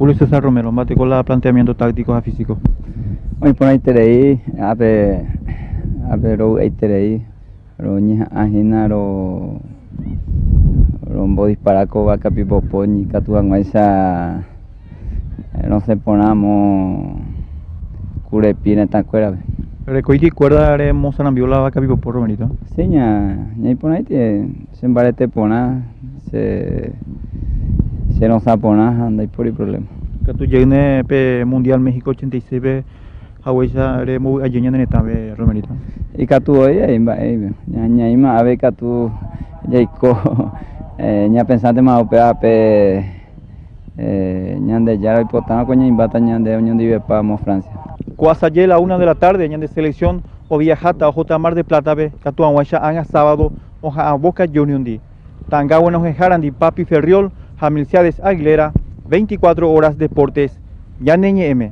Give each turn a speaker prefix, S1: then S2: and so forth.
S1: Julio César Romero, mba'eteko la planteamiento táctico ha físico?
S2: Oĩ porãiterei ápe ápe rovy'aiterei roñeha'ã hína ro rombodispara ko vakapipopo ikatu hag̃uáicha rosẽ porã amo kurepi retãkuérape.
S1: Rekoiti cuerda remosarambi'o la vakapipopo Romerito?
S2: Sí, ña ñaiporãite che mbarete porã che che rosã porã ha ndaipóri problema.
S1: Katu jeýne pe Mundial México 86-pe haguéicha rembovy'a jey ñane retãme Romerito.
S2: Ikatu voi avei mba'éipe ñaĩma ave ikatu jaiko ñapensántema upéva pe Ñandejára oipotárõ ko ñaimbáta ñande oñondivepa amo Francia.
S1: Ko asaje la una de la tarde ñande selección oviaháta ohóta Mar del Plata-pe katu hag̃uáicha ág̃a sábado oha'ã Boca Juniors-ndi. Ta'anga guenohẽhárandi Papi Ferriol ha Milciades Aguilera, 24 Horas Deportes, ñane ñe'ẽme.